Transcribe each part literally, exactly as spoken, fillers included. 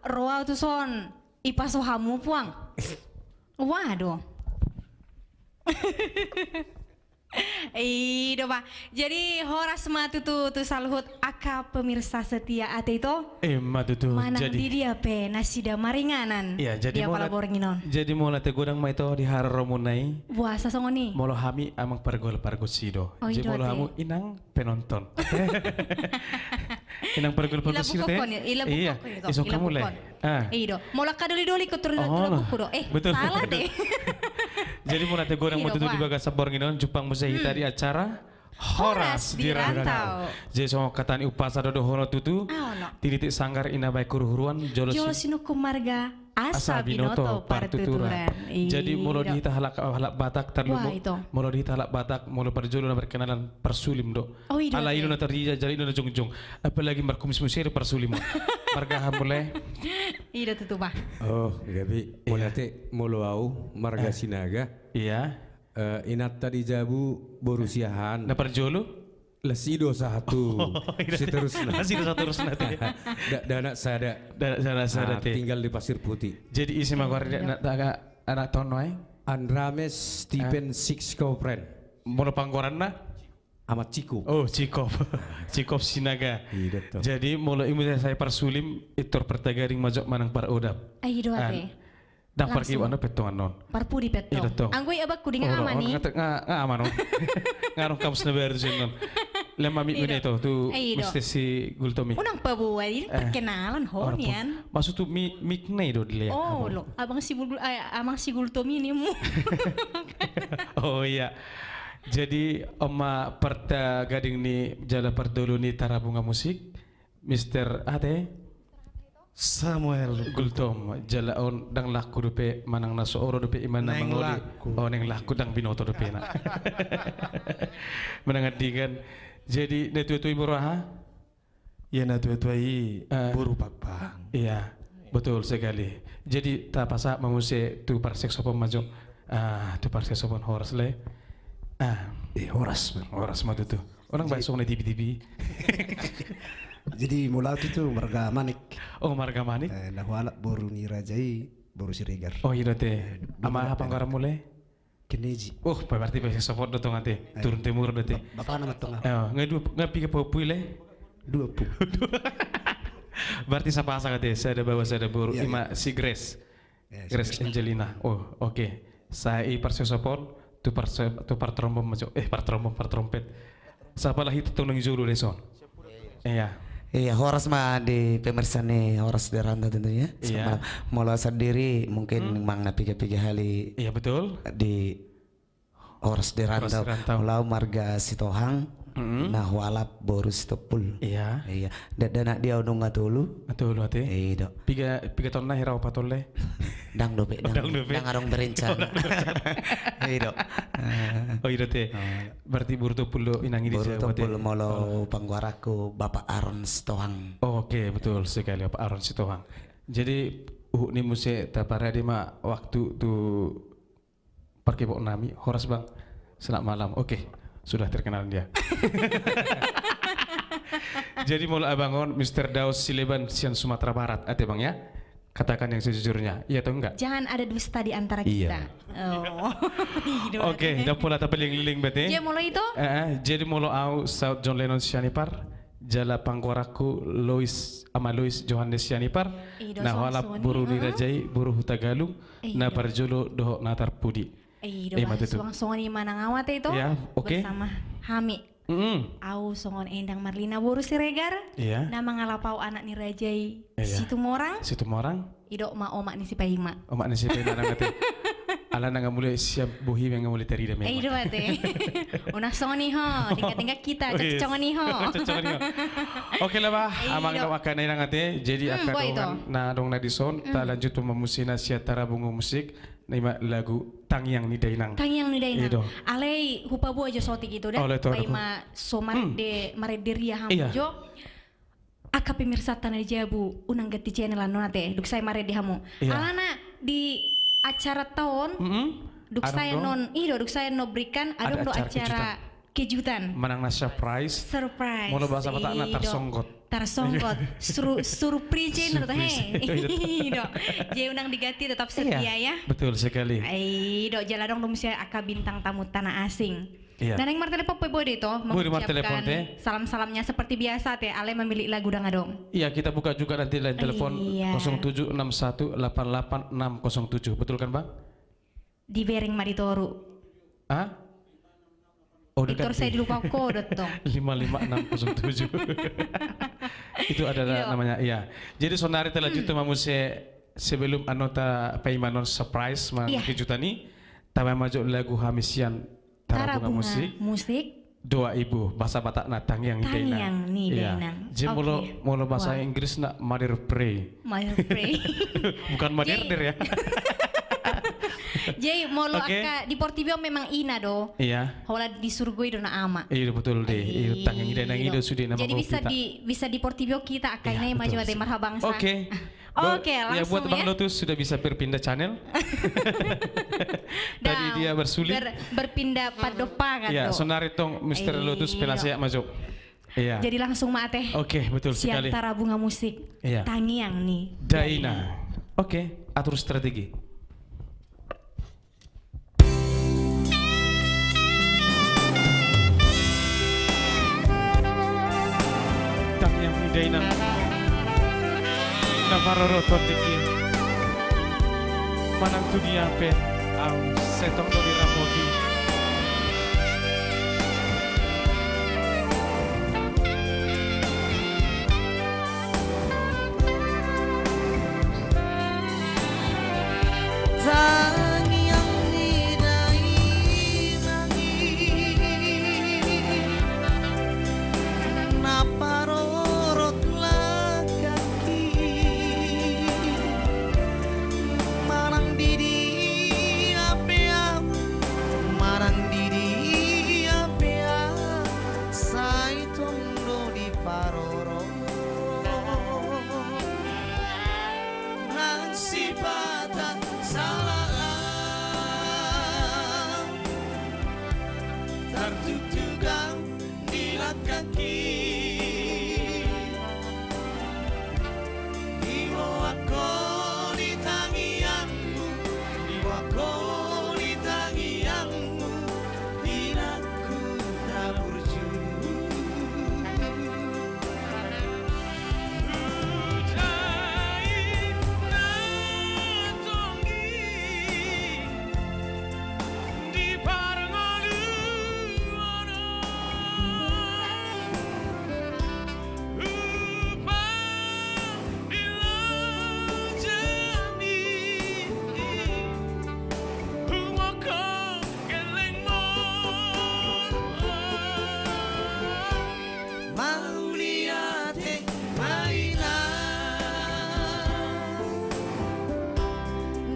Ro au tuson, ipaso hamu puang. Waduh. I do ba. Jadi horas ma tutu tu saluhut angka pemirsa setia ate ito. Ima tutu. Manang di dia pe nasida maringanan. Iya, jadi di apala borngin on. Jadi molo ate godang ma ito di haroromuna i. Boasa songon i? Molo hami amang pargol pargonsi do. Oh, jadi molo hamu inang penonton. Inang pargol pargonsi do te. Iya, isok hamu le. Ah. I do. Molo angka doli-doli ko turun laguku do. Eh, betul, salah deh. Jadi molo ate godang ma tutu di bagasan borngin on, jumpang muse hita di acara Horas di Rantau. Jadi songon hata ni umpasa do dohonon tutu. Titik sanggar ina baen huru-huruan, jolo sinungkun marga asa binoto partuturan. Jadi molo di hita halak, halak Batak tarlumobi. Molo di hita halak Batak, molo parjolo na berkenalan parsulim do. Oh, i do. Alai i do na tarjalo, i do na jongjong. Apalagi markumis muse do parsulim. Marga aha muse? I do tutu ba. Oh, gabe. Molo ate, molo au marga Sinaga. Iya. Eh, inanta di jabu boru Siahaan. Na parjolo? Las i do sahat tu seterusna. Las i do saterusna te. Dakdanak sada. Dakdanak sada te. Tinggal di Pasir Putih. Jadi ise ma goarna anak, anak tono ai? Andrames Stipen Six Kopren. Molo panggoaranna? Amat Cikop. Oh, Cikop. Cikop Sinaga. Jadi molo i muse sai parsulim, Tor Partagading ma jolo manang Parodap. Ai do ate. Ndang parkiuan do pe tong annon. Parpudi pe tong. Anggo i abangku di nga aman i. Nga aman on. Nga adong kamus na baru sian on. Lema mik muna ito tu Mister si Gultom i. Unang paboa i, perkenalan ho nian. Maksud tu mik na i do dilehon. Oh, lo. Abang si Gultom i nimu. Oh iya. Jadi on ma partagading ni jala parjolo ni Tarabunga Musik. Mister ate? Samuel Gultom. Jala on ndang laku dope manang na so olo dope ima na mangoli. Oh, ndang laku, ndang binoto dope na. Manang andigan. Jadi na tua-tua i boru aha? Iya, na tua-tua i boru Pakpang. Iya, betul sekali. Jadi tapasahat ma muse tu parseksopon ma jo. Ah, tu parseksopon horas le. Ah. Eh, horas. Horas ma tutu. Unang baen songon na tipi-tipi. Jadi molo au tutu marga Manik. Oh, marga Manik. Eh, na hualap boru ni raja i, boru Siregar. Oh, i do ate. Ama aha panggoaranmu le? Keneji. Oh, berarti baen seksopon do tong ate. Turun temurun do ate. Bapakna ma tong. Nga dua, nga piga pahompu i le? Dua pahompu. Berarti sapasang ate, sada baoa sada boru, ima si Grace. Grace Angelina. Oh, oke. Sai i parseksopon, tu partrombon ma jo. Eh, partrombon, partrompet. Sapala hita tong nang jolo dison. Iya. Iya, horas ma di pemirsa ni Horas di Rantau tentunya. Iya. Molo sandiri mungkin mang na piga-piga hali. Iya, betul. Di Horas di Rantau. Molo au marga Sitohang, na hualap boru Sitompul. Iya. Iya. Dakdanak di au nunga tolu. Tolu ate. I do. Piga, piga taon na hira opat on le? Ndang dope, ndang adong berencana. I do. Oh, i do ate. Berarti boru Tompul do inang i di jabu ate. Boru Tompul, molo panggoaranku Bapak Aron Sitohang. Oke, betul sekali, Bapak Aron Sitohang. Jadi uhut ni muse taparade ma waktu tu parkebok nami. Horas bang. Selamat malam. Oke, sudah terkenal dia. Jadi molo abang on Mister Daus Sileban sian Sumatera Barat ate bang ya. Katakan yang sejujurnya, iya atau enggak? Jangan ada dusta di antara kita. Oh. Oke, ndang pola tapaliling-liling berarti. Jadi molo au saut John Lennon Sianipar, jala panggoaranku Lois, Ama Lois Johannes Sianipar, na hualap boru ni raja i, boru Hutagalung, na parjolo dohot na tarpudi. I do, ima tutu. Suang songon i manang au ate ito. Iya, oke. Bersama hami. Au songon Endang Marlina boru Siregar. Iya. Na mangalap au anak ni raja i Situmorang. Situmorang. I do ma omak ni si Paima. Omak ni si Paima nang ate. Alana nga mulai siap Bohemia nga mulai tarida memang. I do ate. Unang songon i ho, tingkat-tingkat kita, cocok songon i ho. Cocok songon i ho. Oke lah bah, amang dok angka na inang ate. Jadi angka dongan na adong na dison, talanjut tu mamusina sian Tarabunga Musik. Na ima lagu Tangiang ni Dainang. Tangiang ni Dainang. I do. Alai hupaboa jo saotik ito da. Paima so marende, marende ria hamu jo. Angka pemirsata na di jabu, unang ganti channel annon ate, dung sae marende hamu. Alana di acara taon, dung sae annon, i do, dung sae annon berikan, adong do acara kejutan. Manang na surprise. Surprise. Molo bahasa Batakna tarsonggot. Tarsonggot. Suru-, surprise, surprise. He. I do. Jadi unang diganti, tetap setia, ya. Betul sekali. I do, jala adong do muse angka bintang tamu na asing. Iya. Nah, naeng martelepon pe boi do ito, boi do martelepon, mengucapkan salam-salamnya seperti biasa, te, alai memilih lagu ndang adong. Iya, kita buka juga nanti line telepon, iya, kosong tujuh enam satu delapan delapan enam kosong tujuh. Betul kan, Bang? Dibereng ma di toru. Hah? Oh, dekat. Di toru, saya di lupa kode, tong. Lima lima enam kosong tujuh. Itu adalah namanya, iya. Jadi, sonari talanjut ma muse, sebelum annon tapaimanon surprise, iya, ma kejutan i, tabaen ma jo lagu hami sian Tarabunga Musik. Musik. Dua ibu, bahasa Batakna Tangiang ni Dainang. Tangiang ni Dainang. Iya. Jadi molo, oke, molo bahasa Inggrisna Mother Pray. Mother Pray. Bukan maderder, ya. Jadi molo, oke, angka di portibi on memang ina do. Iya. Holan di surgo i do na ama. Iya, betul deh. Iya, Tangiang ni Dainang i do sude nama. Jadi bisa di, bisa di portibi on hita angka ina i maju, betul, ate, marhabangsa. Oke. Oke, ya, langsung buat Bang Lotus sudah bisa berpindah channel. Tadi dia bersulit. Ber-, berpindah pandopa kan. Iya, sonari tong Mister Lotus penasehat masuk. Iya. Jadi langsung ma, ate. Oke, betul sekali. Sian Tarabunga Musik. Iya. Tangiang ni Dainang. Oke, atur strategi. Tangiang ni Dainang na parorot on tingki, manang tu dia pe ahu sai tong do dirapoti. Tangiang ni Dainang i na parorot langkangki, manang di dia pe ahu, manang di dia pe ahu, sai tong do diparorot. Nang sipata sala ahu, tartuktuk ahu di langkangki. Diboan ho di tangiangmu, diboan ho di tangiangmu, inangku na burju. Mauliate ma inang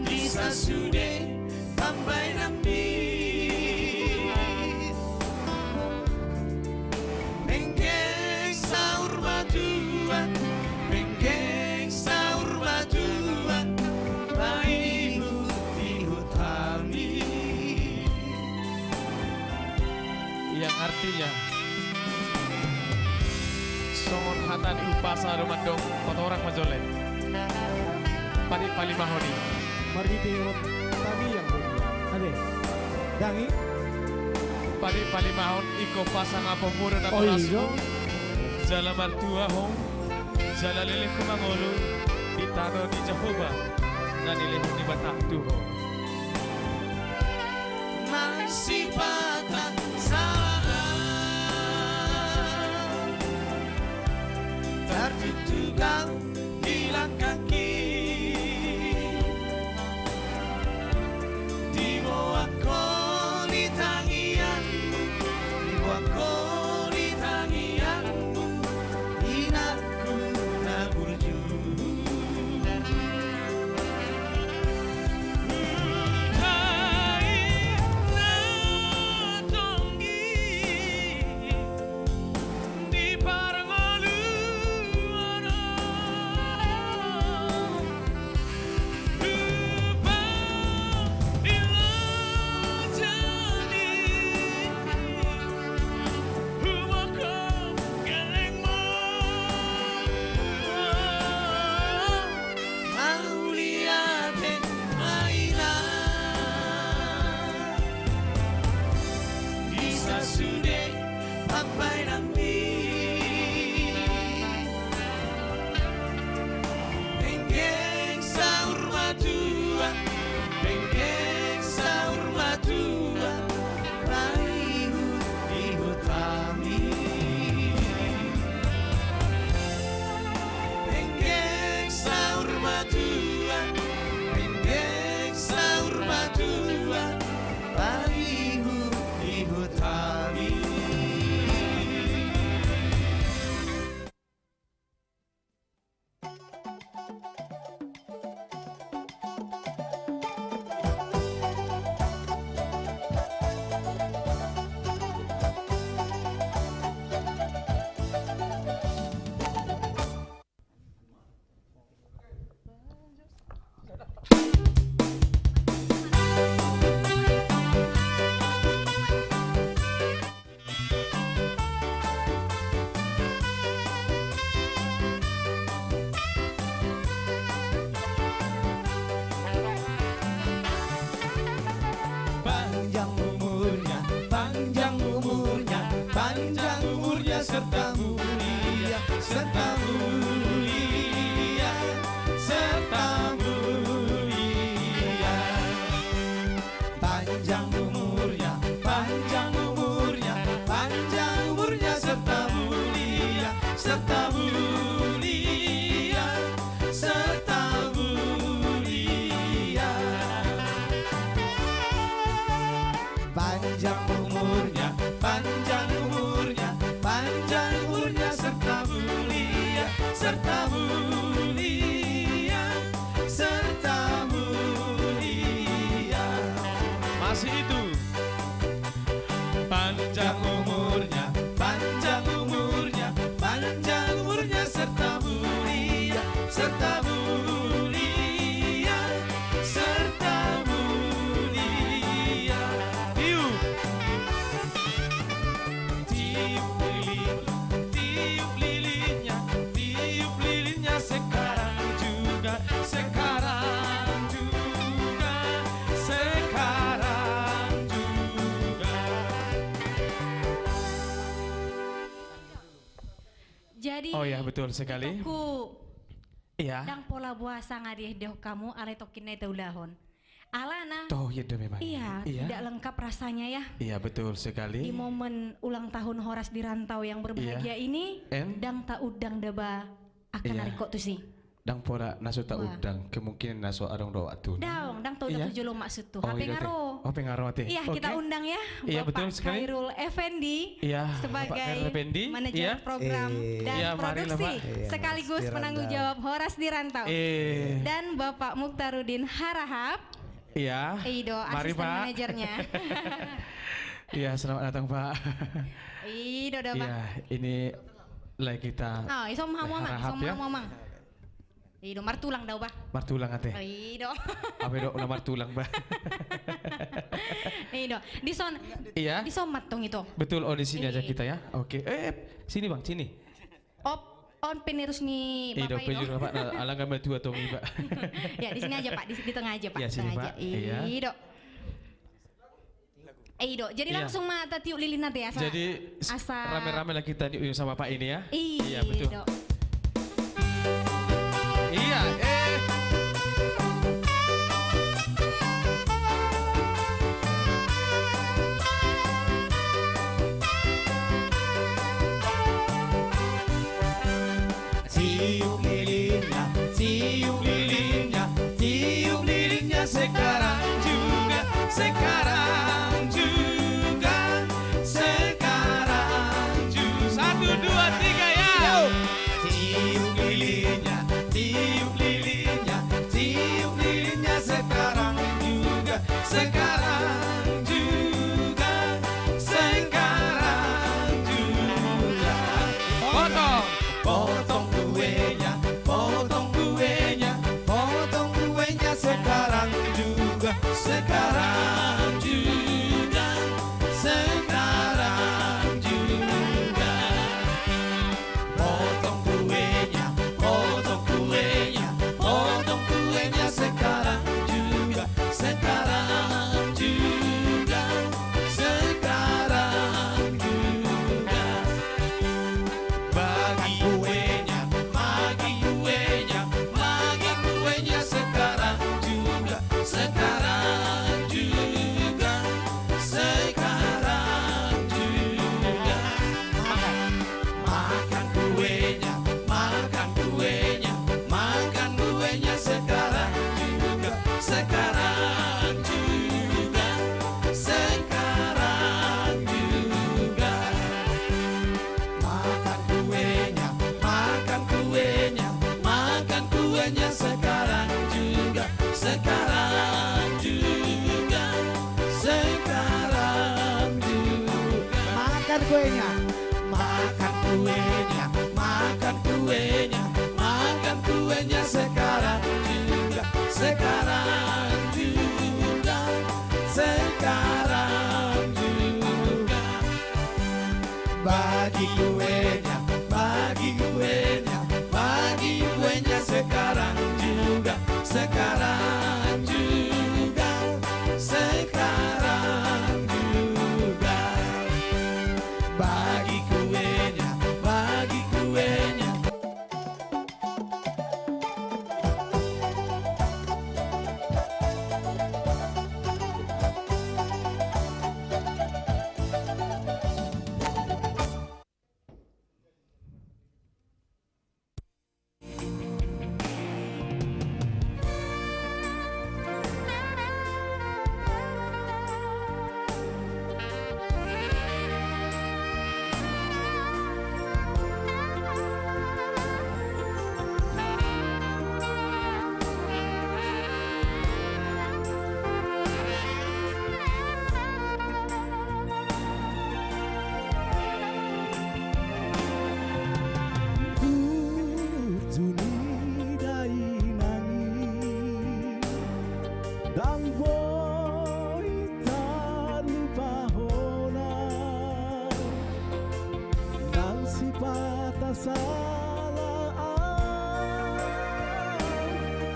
di sasude pambaenanmi. Penggeng saur matua, penggeng saur matua, paihutihut hami. Yang artinya, songon hata ni umpasa do mandok, patorang ma jolo. Padi palimahon i. Marhitehon tangiang do i. Ate. Dang i. Padi palimahon ingkon pasangapon muna na toras. Oh, i do. Jala martua ho. Jala lelengku mangolu di tano ni Jahowa na nilehon Debata tu ho. Nang sipata sala ahu, tartuktuk ahu di langkangki. Diboan ho di tangiangmu, diboan ho di tangiangmu, inangku na burju. Panjang umurnya, panjang umurnya, panjang umurnya serta mulia, serta mulia, serta mulia. Tiup. Tiup lilin, tiup lilinnya, tiup lilinnya sekarang juga, sekarang juga, sekarang juga. Jadi, oh ya, betul sekali. Ku, iya, ndang pola boasa nga diehdehon hamu, alai tongkin na taulahon. Alana. Toh, iya, memang. Iya, iya, tidak lengkap rasanya ya. Iya, betul sekali. Di momen ulang tahun Horas di Rantau yang berbahagia, iya, ini, en, ndang taundang daba angka, iya, na ringkot tusi. Ndang pola na so taundang, wah, kemungkinan na so adong do waktu. Daong, ndang taundang, iya, tu jolo maksud tu. Oh, hape nga ro. Oh, hape nga ro ate. Iya, oke, kita undang ya, iya, Bapak, betul sekali, Khairul Effendi, iya, Bapak Khairul Effendi, sebagai manajer, iya, program, eh, dan, iya, marilah, produksi, Pak, iya, sekaligus penanggung jawab Horas di Rantau. Eh. Dan Bapak Muktarudin Harahap. Iya. Ido, mari, asisten, Pak, manajernya. Iya, selamat datang, Pak. Ido, dah, Pak. Iya, ini lagi kita, oh, isom hamu, Amang, berharap, isom, ya, hamu, Amang. Ido, martulang do au, bah. Martulang ate. Ido. Apa do, na martulang, bah. Ido. Dison. Iya. Dison mattong ito. Betul, oh, di sini aja kita ya. Oke. Eh, sini, Bang, sini. Op, on penerus ni Bapak, ido, ido. Penerus Bapak, nah, alangka matua tong iba. Ya, di sini aja, Pak, di, di tengah aja, Pak. Ya, sini, tengah aja, Pak. Iya. Ido. Eh, ido. Jadi, iya, langsung ma tatiup lilin nanti ya, asa, jadi, asa rame-rame lah kita tiup sama Pak ini ya. Iya, betul. Ido. Iya, eh. Tiup lilinnya, tiup lilinnya, tiup lilinnya sekarang juga, sekarang juga, sekarang juga. Satu, dua, tiga, ya. Yo. Tiup lilinnya, tiup lilinnya, tiup lilinnya sekarang juga, sekarang juga, sekarang juga. Potong. Potong kuenya, potong kuenya, potong kuenya sekarang juga, sekarang juga, sekarang juga. Potong kuenya, potong kuenya, potong kuenya sekarang juga, sekarang juga, sekarang juga. Bagi kuenya, bagi kuenya, bagi kuenya sekarang juga, sekarang juga, sekarang juga. Makan kuenya, makan kuenya, makan kuenya sekarang juga, sekarang juga, sekarang juga. Makan kuenya, makan kuenya, makan kuenya sekarang juga, sekarang juga, sekarang juga. Makan kuenya. Makan kuenya, makan kuenya, makan kuenya sekarang juga, sekarang juga, sekarang juga. Bagi kuenya, bagi kuenya, bagi kuenya sekarang juga, sekarang juga, sekarang juga. Bagi kuenya, bagi kuenya. Salah au,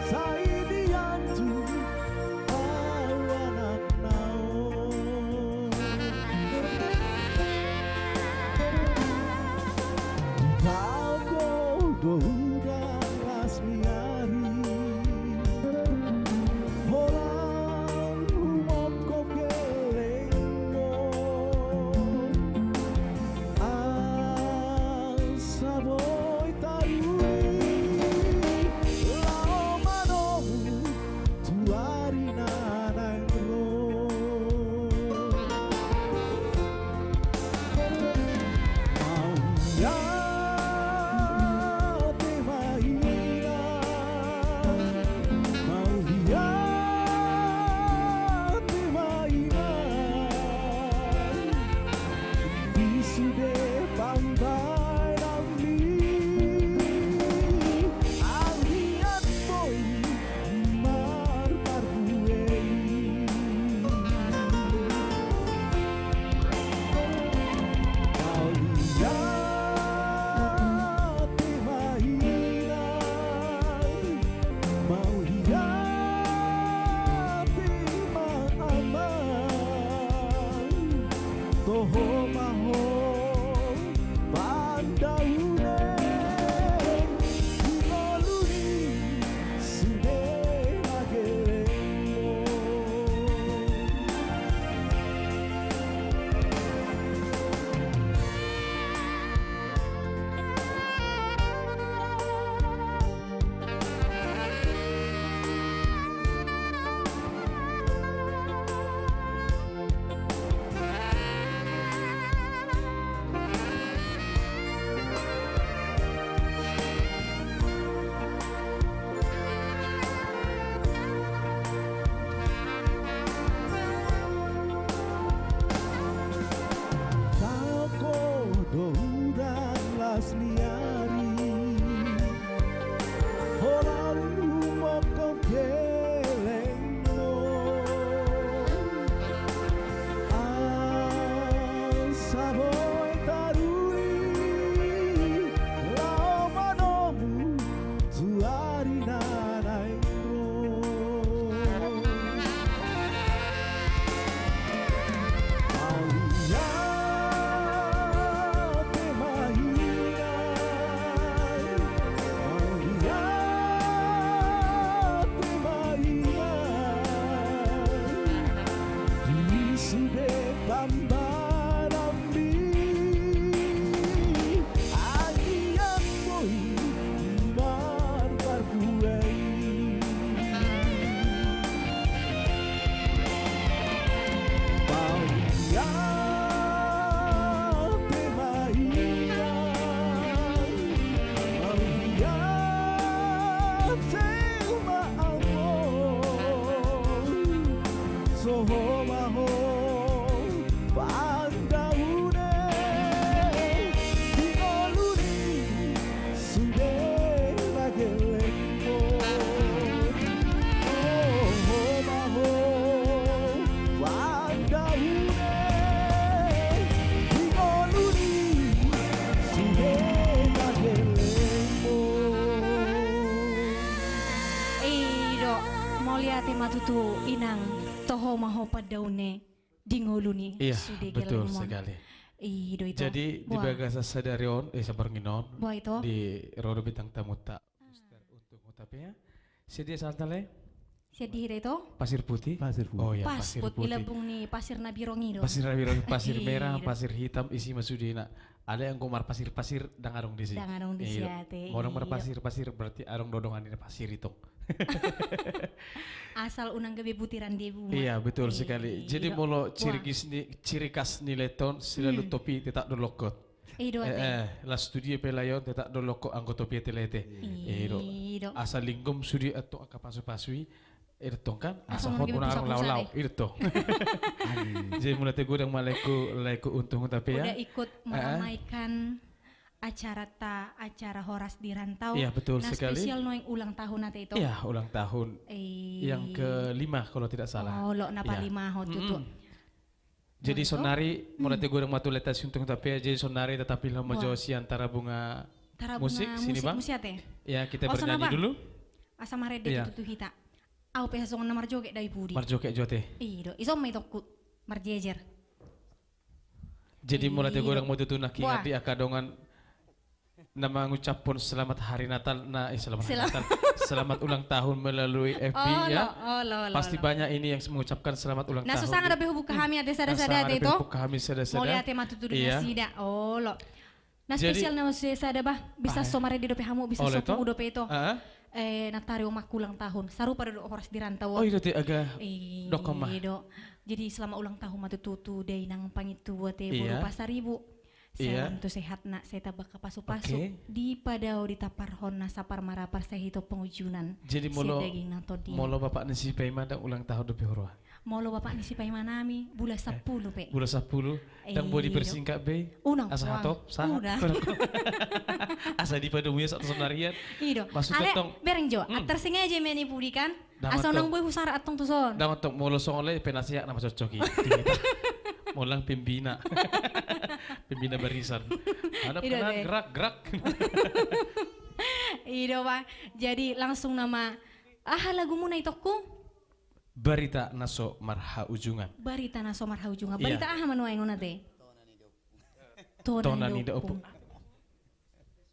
sai dianju au anakna on. Dibaok ho do udan las ni ari, holan humongkop gellengmu. Asa boi taruli laho manomu tu ari na naeng ro. Mauliate ma inang, mauliate ma inang, di sude pambahenanmi, anggiat boi marparbue i. Mauliate ma inang, mauliate ma amang, toho ma ho pandaune di ngolu ni sude na gellengmu. Dibaok ho do udan las ni ari, holan humongkop gellengmu. Asa boi taruli laho manomu tu ari na naeng ro. Mauliate ma inang, mauliate ma inang, di sude pambahenanmi, anggiat boi marparbue i. Mauliate ma inang, mauliate ma amang, toho ma ho pandaune di ngolu ni sude na gellengmu. Toho ma ho pandaune di ngolu ni sude na gellengmu. I do, mauliate ma tutu inang, toho ma ho pandaune di ngolu ni sude gellengmon. Iya, betul sekali. I do ito. Jadi, di bagasan sadari on, eh, saborngin on, di ro do bintang tamunta, Mister Untung Hutapea. Sian dia asalta, Lae? Sian dia hita ito? Pasir Putih. Pasir Putih. Oh iya, Pasir Putih. Pas i lambung ni Pasir Nabirong i do. Pasir Nabirong, pasir merah, pasir hitam, isi ma sudena. Alai anggo marpasir-pasir, ndang adong disi. Ndang adong disi ate. Molo marpasir-pasir, berarti adong do dongan ni na pasir i tong. Asal unang gabe butiran debu ma. Iya, betul sekali. Jadi molo ciri khas ni, ciri khas ni Lae on, selalu topi tetap do longkot. I do ate. Eh, eh, las studio pe Lae on, tetap do longkot anggo topi ate Lae ate. I do. Asal linggom sude antong angka pasu-pasu i, i do tong kan? Asal unang adong lalau. I do tong. Jadi mauliate godang ma Laeku, Laeku Untung Hutapea. Udah ikut meramaikan acaranta, acara Horas di Rantau. Iya, betul sekali. Na spesial nuaeng ulang tahun ate ito. Iya, ulang tahun yang kelima kalau tidak salah. Oh, olo na palima ho tutu. Jadi sonari mauliate godang ma tu Laeta si Untung Hutapea, jadi sonari tatap i laho manjou si Antara Bunga Tarabunga musik, sini, Bang. Musik ate. Ya, kita bernyanyi dulu. Asa marende tutu hita. Au pe songon na marjoget da i pudi. Marjoget jo ate. I do, ison ma itongku marjejer. Jadi molo ate godang ma tutu nangkiningan di angka dongan na mangucaphon selamat hari Natal, na, eh, selamat hari Natal. Selamat ulang tahun melalui F B, ya. Pasti banyak ini yang mengucapkan selamat ulang tahun. Na so sanga dope hubuka hami ate sada-sada ate, ito. Mauliate ma tutu di nasida. Olo. Na spesial na maksudna sada, bah, bisa so marende dope hamu, bisa so pungu dope, ito. Eh, nantoari omakku ulang tahun. Sarupa do horas di rantau on. Oh, i do ate, aga dokon ma. I do. Jadi selamat ulang tahun ma tutu tu dainang pangintubu ate, boru Pasaribu. Sai lam tu sehatna, sai tamba pasu-pasu. Dipadao ditamparhon na sapar marapar, sai hito pangunjunan. Jadi molo, molo bapak ni si Paima ndang ulang tahun dope huroha? Molo bapak ni si Paima nami, bulan sampulu pe. Bulan sampulu. Ndang boi dipersingkat be? Unang, asa hatop, sahat. Asa dipadomu ia sahat tu saonari an. I do. Maksudna ale, tong, bereng jo. Antar sengaja ma i pudi kan. Asa unang boi husarat antong tu son. Ndang, tong, molo songon i pe na sehat nama cocok i. Molo ndang pembina. Pembina barisan. Hadap kanan, gerak, gerak. I do, bah. Jadi langsung nama, aha lagumuna, itongku? Barita na so marhaujungan. Barita na so marhaujungan. Barita aha ma nuaeng on ate? Tona ni da ompung.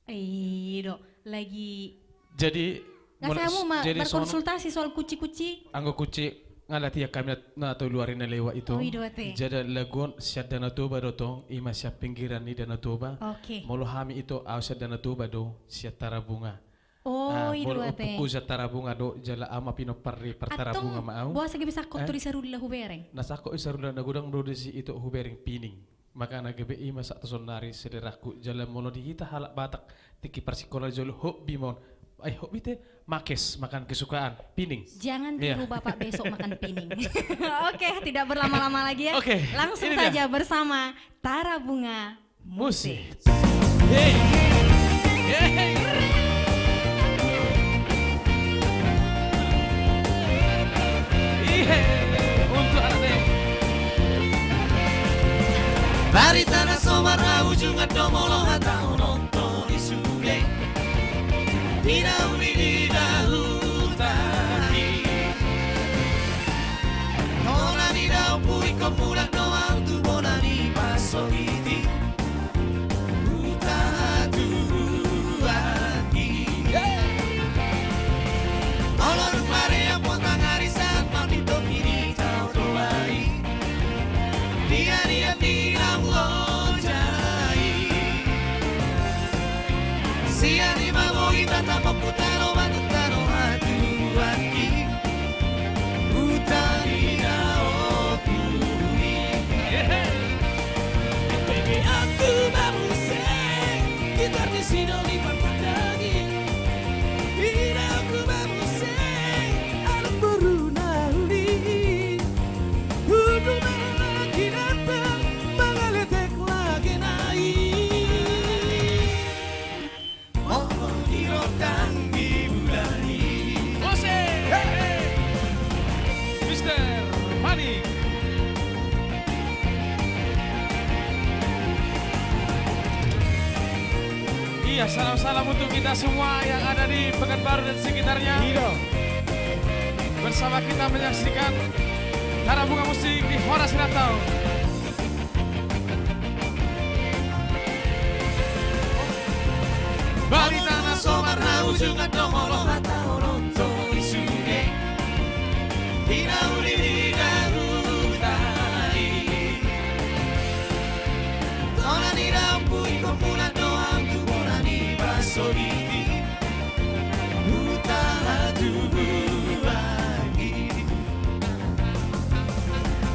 I do, lagi. Jadi, nga sai hamu ma berkonsultasi soal kunci-kunci? Anggo kunci, nga latihan hami na tolu ari na lewat, ito. Oh, i do ate. Jadi lagu on sian Danau Toba do, tong, i ma sian pinggiran ni Danau Toba. Oke. Molo hami, ito, au sian Danau Toba do, sian Tarabunga. Oh, i do ate. Molo ompungku sian Tarabunga do, jala au ma pinompar ni partarabunga ma au. Boasa gabe sangkot tu di sarulla hubereng? Na sangkot di sarulla na godang do disi, ito, hubereng pining. Makana gabe i ma sahat tu saonari sederangku, jala molo di hita halak Batak, tingki parsikola jolo hobi ma on. Ai, hobi ate, makes, makan kesukaan, pining. Jangan tiru bapak besok makan pining. Oke, tidak berlama-lama lagi ya. Oke, langsung saja bersama Tarabunga Musik. Musik. Yeay. Yeay. Yeay. Untuk anak dek. Barita na so marhaujungan do molo hata on, nonton di sude. Di na uli di dahuta i. Tona ni da ompung, ingkon mulak do au tu bona ni pasogit i. Huta Hatubuan i. Molo dung mareang potang ari sahat ma di topi ni Tao Toba i. Dia-dia di laut loja i. Sian i ma boi tatap ompung tano, batuk tano hatubuan i. Huta ni da ompung i. Hehe. Bege aku ma muse, gitar ni si Doli Parpandang i. Ina aku ma muse, anak boru na uli. Hundul ma lae na ginta, mangaletek lage na i. Molo di rondang di bulan i. Musik. Mister Manik. Iya, salam-salam untuk kita semua yang ada di Pekanbaru dan sekitarnya. Iya. Bersama kita menyaksikan Tarabunga Musik di Horas Rantau. Barita na so marhaujungan do molo hata on, nonton di sude. Di na uli di dahuta i. Tona ni da ompung, ingkon mulak do au tu bona ni pasogit i. Huta Hatubuan i.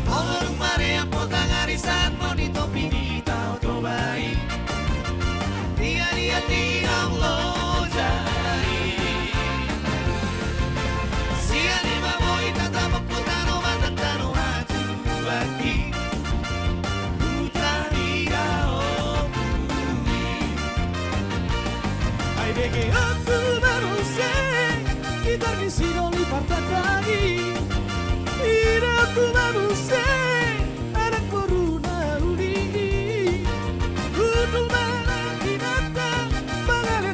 Molo dung mareang potang ari sahat ma di topi ni Tao Toba i. Dia-dia di laut loja i. Sian i ma boi tatap ompung tano, batuk tano hatubuan i. Huta ni da ompung i. Ai bege aku ma muse, gitar ni si Doli Parpandang i. Ina aku ma muse, anak boru na uli. Hundul ma lae na ginta, mangaletek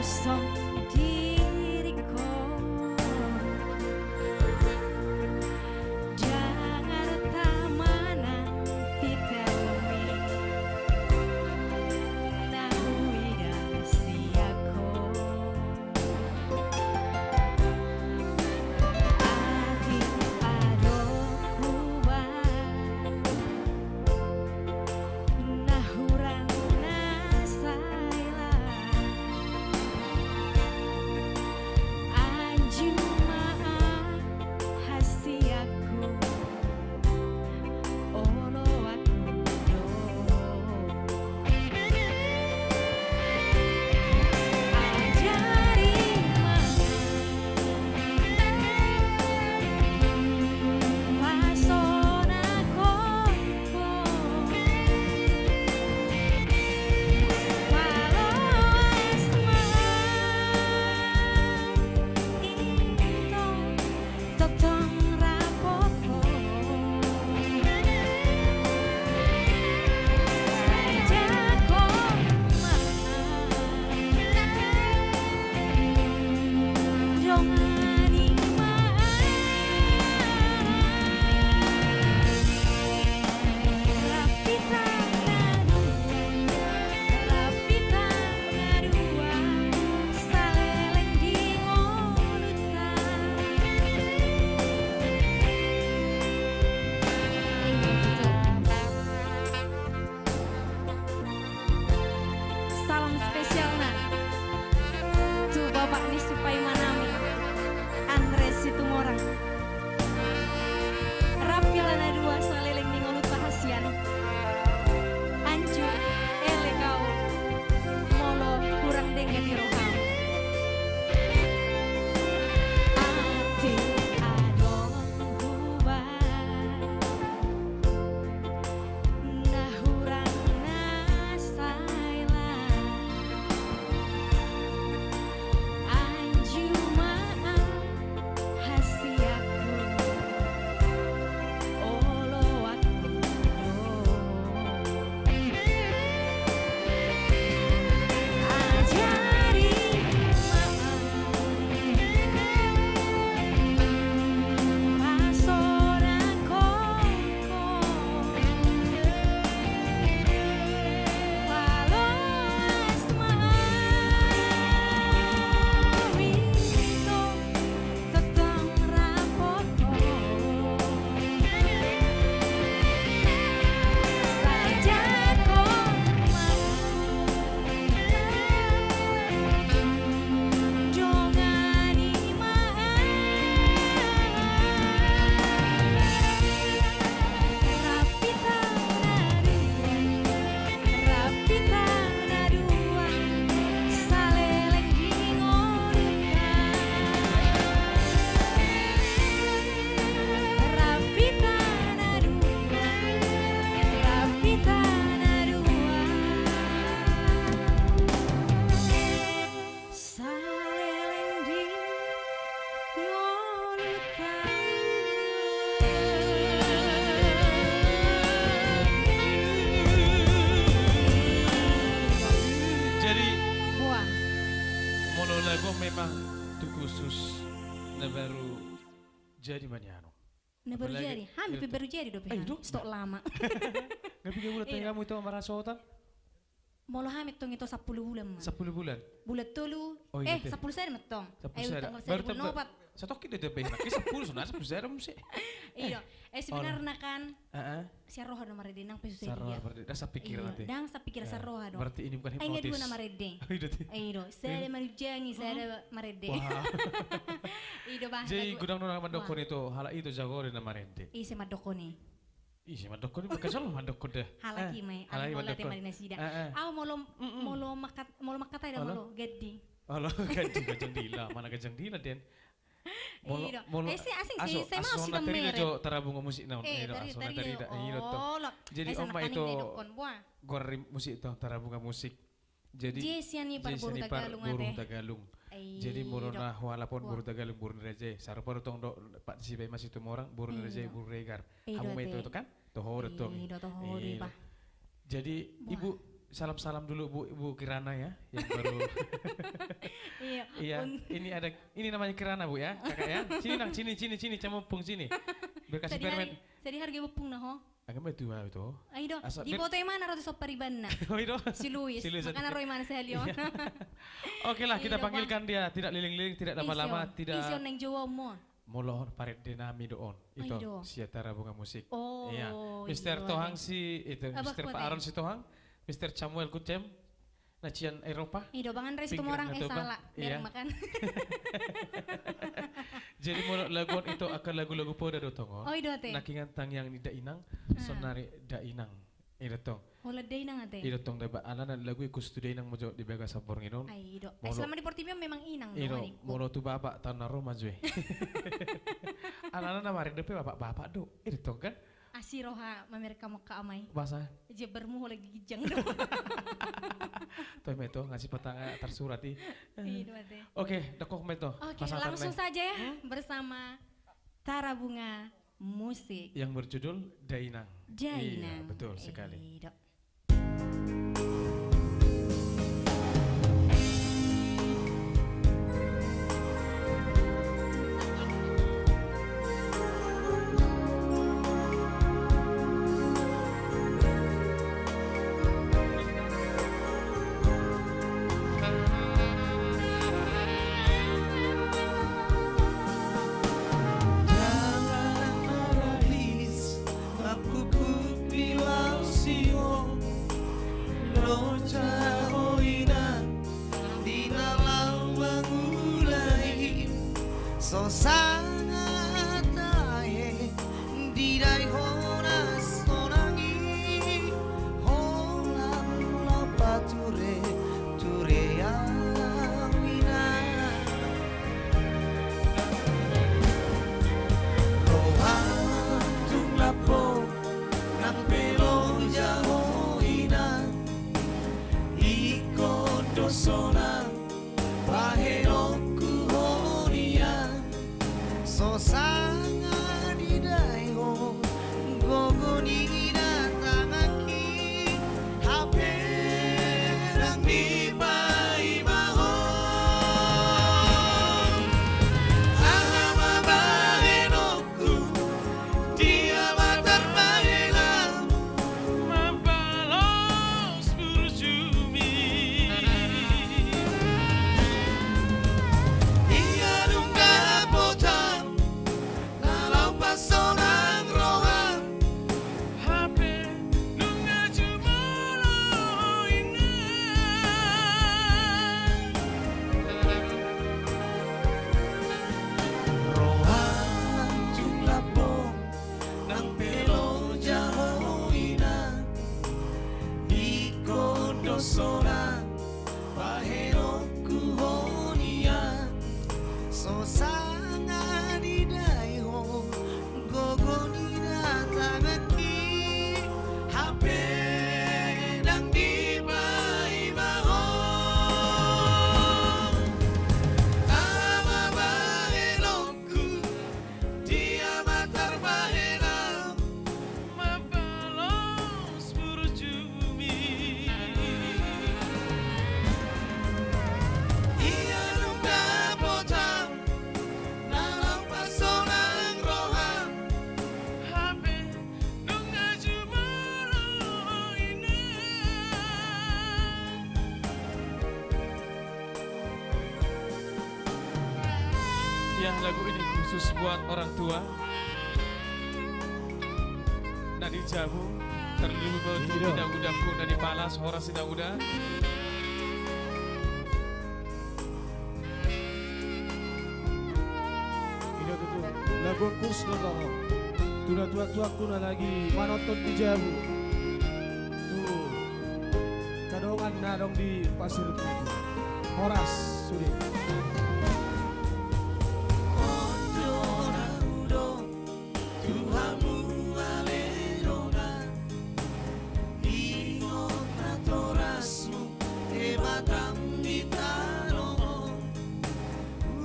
Songon diriku, Jakarta manang Piteumi, na huida sian ho. Atik adong hubaen, na hurang na sai lan. Anju ma hasianku, oloanku do. Ajari ma pasonanku. Paloas ma ito, tongtong rap ho. Sai jago ma, dongani ma. Rap hita na dua, rap hita na dua, saleleng di ngolunta. Salam spesialna tu bapak ni si paimanami, Andre Situmorang. Rap hita na dua saleleng ni ngolunta hasian. Anju, elek au molo hurang denggan ni roham. Atik adong hubaen, na hurang na sai lan. Anju ma hasianku, oloanku do. Ajari ma pasonanku. Paloas ma au ito, tongtong rap ho. Sai jago ma, dongani ma. Rap hita na dua, rap hita na dua, saleleng di ngolunta. Rap hita na dua, rap hita na dua, saleleng di ngolunta. Jadi, wah, molo lagu memang tu khusus na baru jadi ma nian. Na baru jadi. Hami pe baru jadi dope. Stok lama. Nga piga bulan tadi kamu itu marasotan? Molo hami tong ito sampulu bulan ma. Sampulu bulan. Bulan tolu. Eh, sampulu sada ma tong. Sampulu sada. Baru tanggal sada, bulan opat. Satokki do dope. Sampulu sada, sampulu sada muse. Iyo. Eh, sebenarna kan sian roha do marende, nang pe so sadia. Ndang sapikiran ate. Ndang sapikiran, sian roha do. Berarti ini bukan hipnotis. Ai nga dua na marende. Ai do. Sada manunjangi, sada marende. Wah. Jadi godang do na mandok ito, halak ito jago do na marende. Ise mandok i? Ise mandok i? Bukan salah mandok da. Halak i ma i. Halak i mandok i. Au molo, molo mangkatai da molo ganding. Olo ganding, ganjang dila. Mana ganjang dila den? Molo, molo, eh, si asing si, sai mau si materi da jo Tarabunga Musik na on. Eh, tari, tari da. Jadi on ma ito goar ni musik ito, Tarabunga Musik. Jadi sian i par boru Hutagalung ate. Jadi molo na hualap on boru Hutagalung, boru ni raja i. Sarupa do tong do, Pak, si Baimas Situmorang, boru ni raja i Boruregar. Hamu ma ito kan? Toho do tong. Jadi ibu, Salam-salam dulu, Bu, Bu Kirana ya, yang baru. Iya. Iya, ini ada, ini namanya Kirana, Bu, ya, Kakak, ya. Sini, Nang, sini, sini, sini, cemopung sini. Biar kasih permen. Sai dihargai ompungna, ho. Anggo ma tua itu. Ai do, di foto i ma na ro tu sopparibanna. Oh, i do. Si Luis. Si Luis, makana ro i ma na sahali on. Iya. Oke lah, kita panggilkan dia, tidak liling-liling, tidak lama-lama, tidak. Isi on, naeng jou on. Molo on parende nami do on. Ito, Siatara Bunga Musik. Oh, iya. Mister Tohang si, itu, Mister Pak Aron Sitohang, Mister Samuel Kucem, na sian Eropa. I do, Bang Andres Tumorang, eh, salah. Iya. Jadi molo lagu on, ito, angka lagu-lagu poda do tong on. Oh, i do ate. Nangkiningan tangiang ni dainang, saonari dainang. I do tong. Holan dainang ate. I do tong, da ba, alana lagu i khusus tu dainang ma jo di bagasan borngin on. Ai, i do. Ai, selama di portibi on memang inang do. I do, molo tu bapak, taon na ro ma jo i. Alana na marende pe bapak-bapak do. I do tong kan? Asi roha mamereng hamu angka amai. Boasa? Jembarmu holan ginjang do. Toe ma ito, nga sipata nga tarsurat i. I do ate. Oke, dengkon ma ito. Oke, langsung saja ya, bersama Tara Bunga Musik. Yang berjudul Dainang. Dainang. Iya, betul sekali. I do. Dalan na rahis, mangkupuk di laos i ho, loja ho inang, di na laho mangula i, so sanga tahe, didai ho na sonang i, holan laho pature, ture au inang. Roham tung lapo, nang pe loja ho inang, ingkon do sonang bahenonku ho nian, so sanga didai ho gogo ni datangki, hape ndang dipaima ho. Aha ma bahenonku, dia ma tarbahen au mambalos burjumi. Ia dung dapot au na laho pasonang roham, hape nunga jumolo inang. Roham tung lapo, nang pe loja ho inang, ingkon do sonang bahenonku ho nian, so sanga didai ho gogo ni datangki, hape ndang dipaima ho. Aha ma bahenonku, dia ma tarbahen au mambalos burjumi. Ia dung dapot au na laho pasonang roham, hape nunga jumolo inang. Ya, lagu ini khusus buat orang tua. Na di jabu, terlebih buat, iya, inang uda, na di palas, horas inang uda. Inang tutu, lagu khusus do tong on tu natuatuangku na lagi manonton di jabu. Tu na dongan na adong di Pasir Putih. Horas sude. On do na hudok tu hamu ale dongan, ingot natorasmu, hebatam di tano on.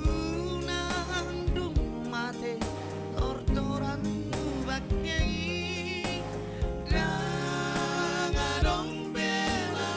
Unang dung mate tortoranmu bangke i, ndang adong be na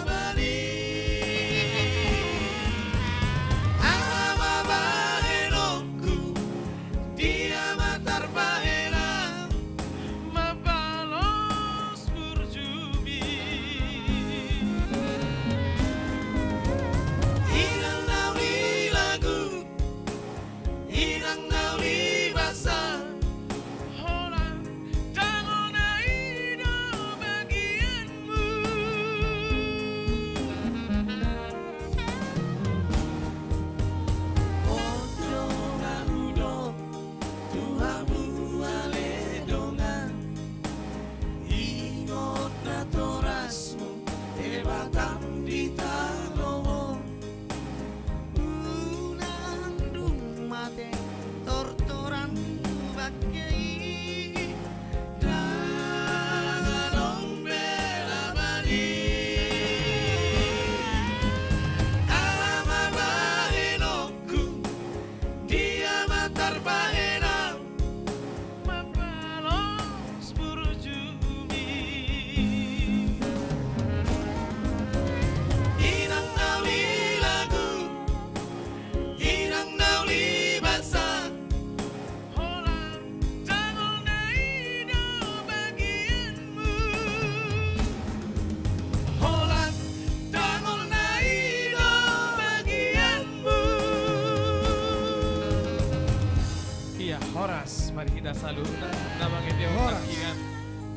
Saluhutna na mangihut on. Horas. Tangkinan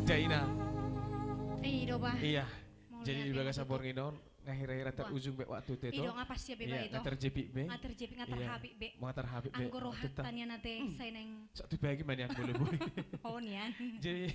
daina. I do bah. Iya. Jadi di bagasan borngin on nga hira-hira tar ujung be waktu te to. I do, nga pas ia be ba ito. Nga terjepit be. Nga terjepit, nga tarhapit be. Nga tarhapit be. Anggo rohanta nian ate sai naeng. Satu pagi ma nian boleh boleh. Oh nian. Jadi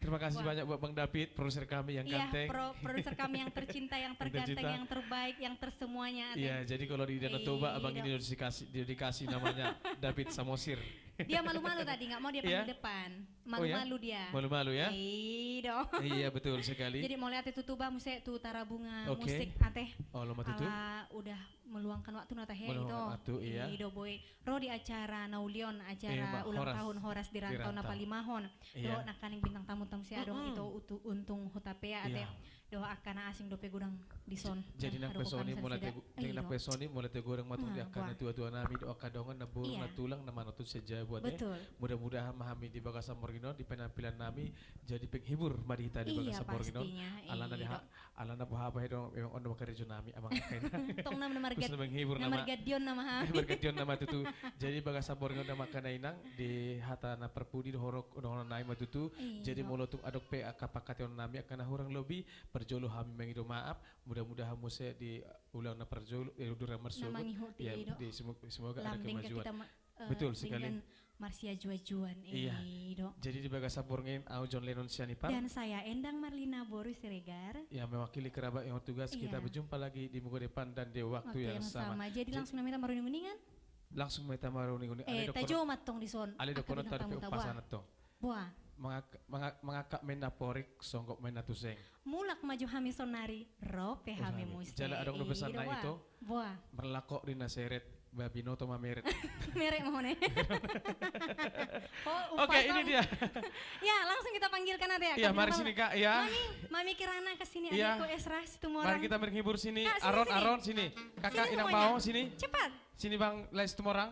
terima kasih banyak buat Bang David, produser kami yang ganteng. Iya, produser kami yang tercinta, yang terganteng, yang terbaik, yang tersemuanya ate. Iya, jadi kalau di Danau Toba abang ini udah dikasih, udah dikasih namanya David Samosir. Dia malu-malu tadi, nggak mau dia panggil depan. Malu-malu dia. Malu-malu ya? I do. Iya, betul sekali. Jadi mauliate tutu bah muse tu Tarabunga Musik ate. Oh, lo ma tutu. Ala udah meluangkan waktu na tahe ito. Meluangkan waktu, iya. I do boi ro di acara na uli on, acara ulang tahun Horas di Rantau na palimahon. Dohot nangkaning bintang tamu ta muse adong ito Untung Hutapea ate. Dohot angka na asing dope godang dison. Jadi nang pe songon i mauliate godang ma tong di angka na tua-tua nami dohot angka dongan na boru na tulang na manonton sian jabu ate. Mudah-mudahan ma hami di bagasan borngin on di penampilan nami jadi penghibur ma di hita di bagasan borngin on. Alana di ha, alana boha, boha do memang on do ma karejo nami amang angka i. Tong na marga, na marga Dion nama hami. Marga Dion nama tutu. Jadi bagasan borngin on amang angka na inang di hata na parpudi dohot dohonon nami ma tutu. Jadi molo tung adong pe angka pangkataion nami angka na hurang lobi, parjolo hami mangido maaf. Mudah-mudahan muse di ulang na parjolo, eh, ulang na marsogot. Iya, semoga ada kemajuan. Betul sekali. Marsiajuajuan. Iya. Jadi di bagasan borngin au John Lennon Sianipar. Dan saya Endang Marlina boru Siregar. Ya, mewakili kerabat yang tugas, kita berjumpa lagi di minggu depan dan di waktu yang sama. Jadi langsung nama hita maruning-uningan. Langsung nama hita maruning-uningan. Eh, tajo ma tong dison. Ale dokonon tadi pe umpasa na tong. Boa. Mangangkat main na porik, songgop main na tuseng. Mulak ma jo hami sonari, ro pe hami muse. Jala adong do pesan na ito. Boa. Marlako di na seret, ba binoto ma meret. Meret ma hone. Oke, ini dia. Ya, langsung kita panggilkan ate ya. Iya, mari sini Kak ya. Mami, Mami Kirana ke sini, adikku Esra Situmorang. Mari kita menghibur sini. Aron, Aron sini. Kakak Inang Mao sini. Cepat. Sini Bang Lai Situmorang.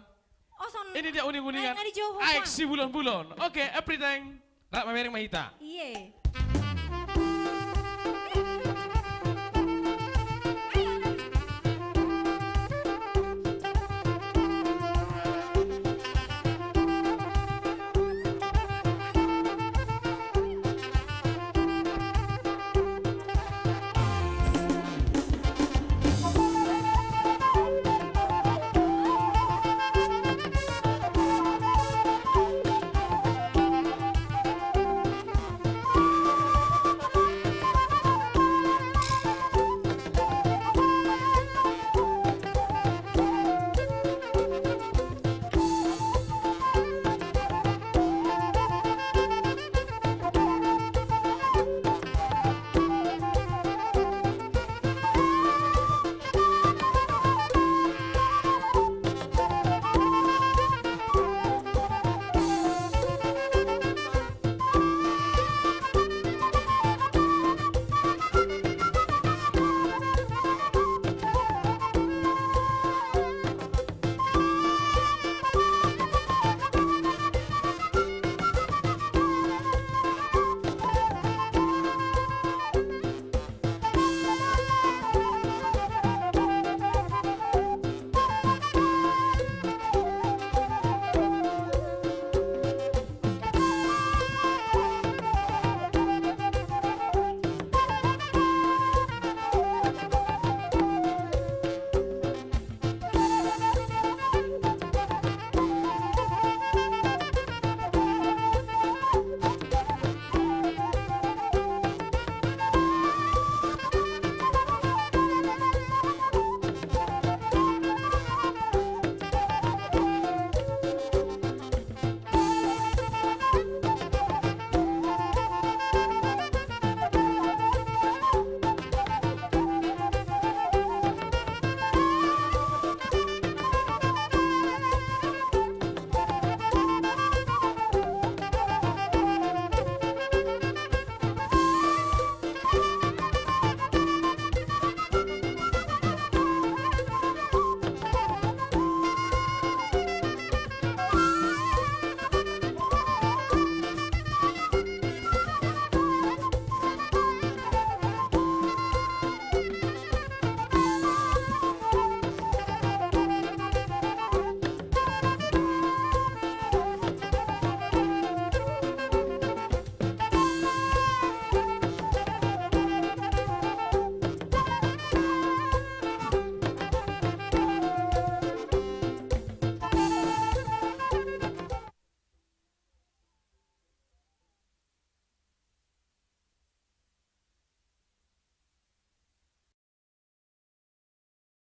Ini dia uning-uningan Aek Sibulon-bulon. Oke, everything. Rap mamereng ma hita. Iye.